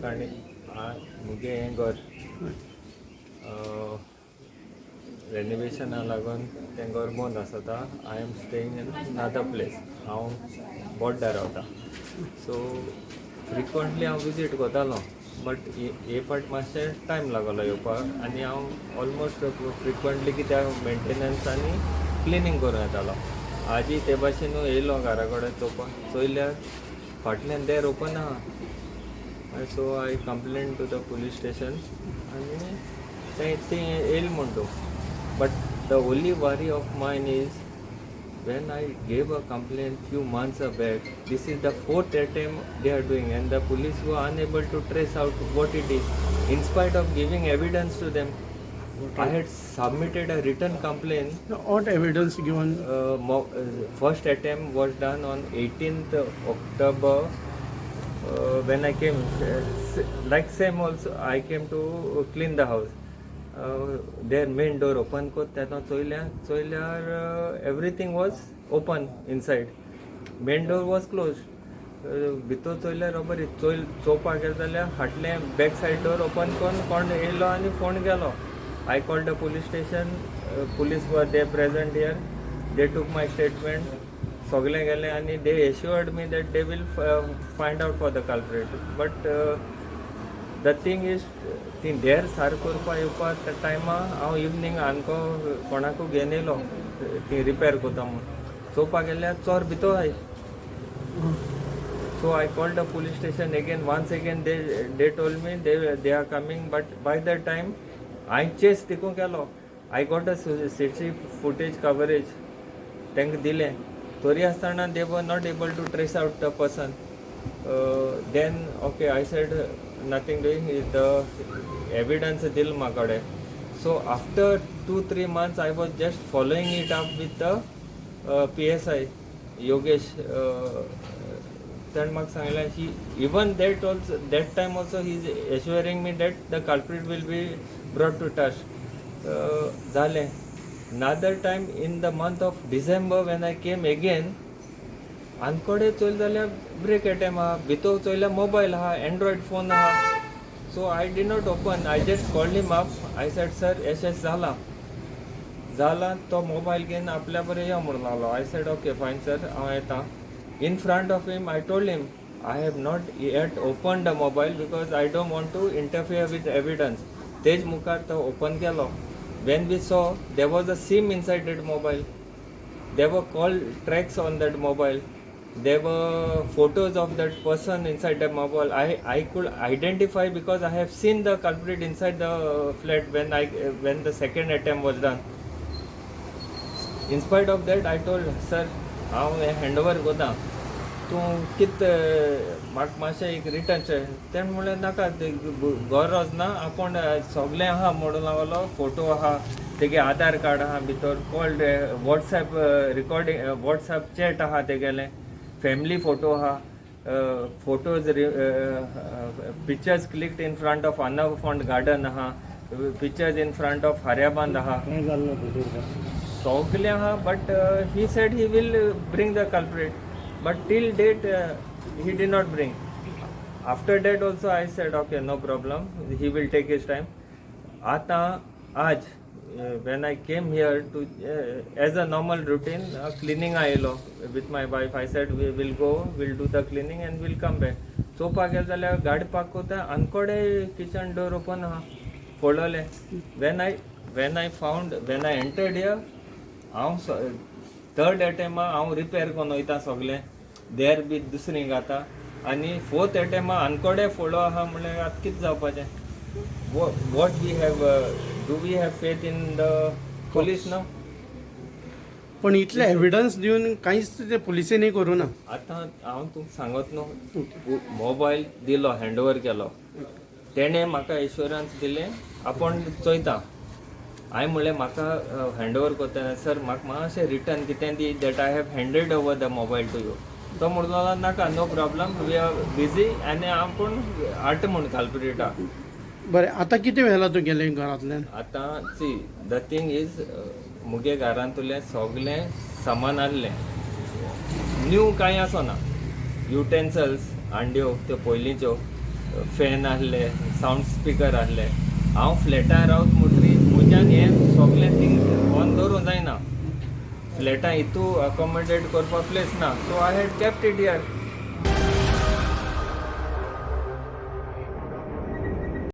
काणी मुगे हें घर रेनिवेशना लागून तें घर बंद आसा. आतां I am staying in another place. हांव बोड्डा रावता. सो फ्रिक्वंटली हांव विजीट करतालो, बट हे पाट मातशें टायम लागलो येवपाक आनी हांव ऑलमोस्ट फ्रिक्वंटली कित्याक मेंटेनन्स आनी क्लिनींग करून येतालो. आजी ते भाशेन येयलो घरा कडेन चोवपाक, चोयल्यार फाटल्यान देर ओपन आहा. So I complain to the police station आनी ते ती येयल म्हण तूं. But the only worry of mine is, when I gave a complaint few months back, this is the fourth attempt they are doing, and the police were unable to trace out what it is, in spite of giving evidence to them. I had submitted a written complaint. What evidence given? First attempt was done on 18th October when I came. Like same also, I came to clean the house. Their main door open कोत तेन्ना चोयल्यार चोयल्यार everything was open inside. Main door was close. भितर चोयल्यार robbery. Choyal चोवपाक गेले जाल्यार फाटलें back side door open करून कोण येयलो आनी फोन गेलो. I called the police station. Police were they present here. They took my statement. सगळें गेलें आनी they assured me that they will find out for the culprit. But the thing is, ती देर सार करपा येवपा त्या टायमा हांव इवनींग आमको कोणाकू घेवन येयलो ती रिपेर करता म्हूण. चोवपाक गेल्यार चोर भितर I. So I called the police station again. Once again, they told me they are coming, but by that time, I chase तिकून केलो. I got a CC footage coverage. तांकां दिलें तरी आसतना they were not able to trace out the person. Then okay, I said nothing doing, the evidence Dil म्हाकडे. So after 2-3 months, I was just following it up with the PSI Yogesh. ताणें म्हाका सांगलें, he even that also, that time also, he is assuring me that the culprit will be brought to task. जालें. Another time, in the month of December, when I came again, आनकोडे चोयलें जाल्यार break एटेम आहा. भितर चोयल्यार mobile आहा, Android phone आहा. So I did not open. I just called him up. I said, "Sir, एशें एशें जालां जालां." तो मोबायल घेवन आपल्या बरें यो म्हणून लागलो. I said, "Okay, fine, sir, हांव येता." In front of him I told him I have not yet open the mobile because I don't want to interfere with evidence. तेज मुखार तो ओपन केलो. When we saw, there was a SIM inside that mobile, there were call tracks on that mobile, there were photos of that person inside the mobile. I could identify because I have seen the culprit inside the flat when the second attempt was done. In spite of that, I told, "Sir, हांव हें hand over करता, तूं कित म्हाका मातशें एक return." तेणें म्हणलें, नाका, ते गरज ना, आपूण सगळें आहा म्हणून लागलो. फोटो आहा तेगे, आधार कार्ड आहा भितर, call, WhatsApp recording, WhatsApp chat आहा, तेगेलें फॅमिली फोटो आहा, photos, pictures clicked in front of Anna Fond garden आहा, पिक्चर्स इन फ्रंट ऑफ हर्याबांद आहा. कांय जालें ना भितर? सगलें आहा, but he said he will bring the culprit, but till date he did not bring. After that also, I said, "Okay, no problem, he will take his time." आतां आज when I came here to as a normal routine cleaning आयलो with my wife, I said we will go, will do the cleaning and will come back. चोवपाक गेले जाल्यार गाडी park करता आनकोडे kitchen door open आहा, पळयलें. When I found, when I entered here, हांव third एटेमा हांव रिपेर करून वयता, सगळें देर बी दुसरी घाता आनी फोर्थ एटेमा आनकोडे फोडो आहा. म्हणल्यार आतां कितें जावपाचें? What we have, do we have faith in the police now? पण इतले एव्हिडन्स दिवन कांयच ते पुलिसेंनी करूं ना. आतां हांव तुमकां सांगत न्हू, मोबायल दिलो, हँड ओवर केलो, तेणें म्हाका एश्योरन्स दिलें आपूण चोयता. हांवें म्हणलें, म्हाका हँड ओवर करतना सर म्हाका मातशें रिटर्न कितें दी that I have handed over the mobile to you. तो म्हणलो, नाका, no problem, we are busy. आनी आपूण हाडटा म्हूण कल्प्रिटा. बरें, आतां कितें व्हेलां तुगेलें घरांतल्यान? आतां सी, the thing is, मुगे घरांतलें सगळें सामान आहलें, न्यू कांय आसना. युटेन्सल्स हांड्यो त्यो पयलींच्यो. फॅन आहले, सावंड स्पिकर आहले. हांव फ्लॅटान रावत म्हणटरी म्हज्यान हें सगळें थिंग ऑन दवरूंक जायना. फ्लॅटान हितू अकोमोडेट करपाक प्लेस ना, so I had kept it here.